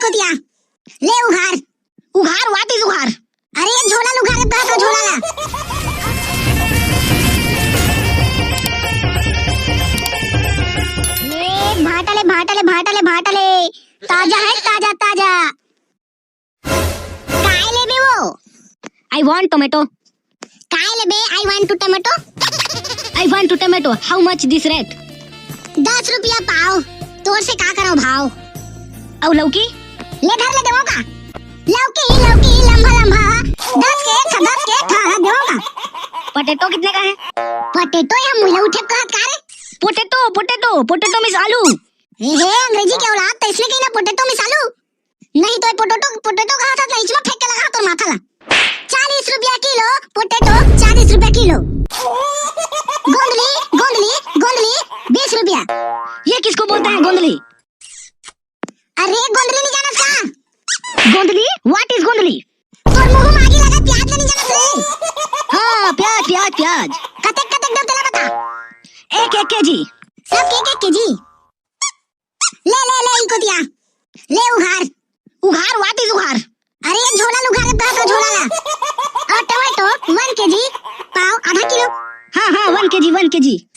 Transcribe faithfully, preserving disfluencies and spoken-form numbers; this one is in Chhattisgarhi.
तिया, ले उघार। उघार? What is उघार? अरे ये झोला ल उघार, कहा था झोला ला। ये भांटा ले, भांटा ले, भांटा ले, भांटा ले। ताजा है, ताजा, ताजा। काय लेबे वो? I want tomato। काय लेबे? I want to tomato। I want to tomato। How much this rate? दस रुपया पाव। तोर से का करो भाव? अउ लौकी? ले धर ले, देवो का? लौकी, लौकी, लंबा, लंबा। दस के एक था, दस के एक था, हाँ, देवो का? Potato कितने का है? Potato या मुला उठे कहत का रे? Potato, potato, potato means आलू। ए हे, अंग्रेजी के औलाद, तैसने कही ना, potato means आलू। नहीं तो ये potato, potato कहा था, नहीं चुमा फेंक के लगा तोर माथा ला। चालीस रुपया किलो potato, चालीस रुपया किलो। गोंदली, गोंदली, गोंदली, बीस रुपया। ये किसको बोलते हैं गोंदली? अरे गोंदली नहीं जानत का? गोंदली? What is गोंदली? तोर मुंह में आगी लगा, प्याज नहीं जानत रे। हाँ, प्याज, प्याज, प्याज। कतेक, कतेक देव तेला बता। एक, एक केजी। सब के एक, एक केजी। ले, ले, ले, इको दिया। ले उघार। उघार? What is उघार? अरे ये झोला ल उघार, कहा था झोला ला। और टमाटो one केजी, पाव आधा किलो। हाँ, हाँ, one केजी, one केजी।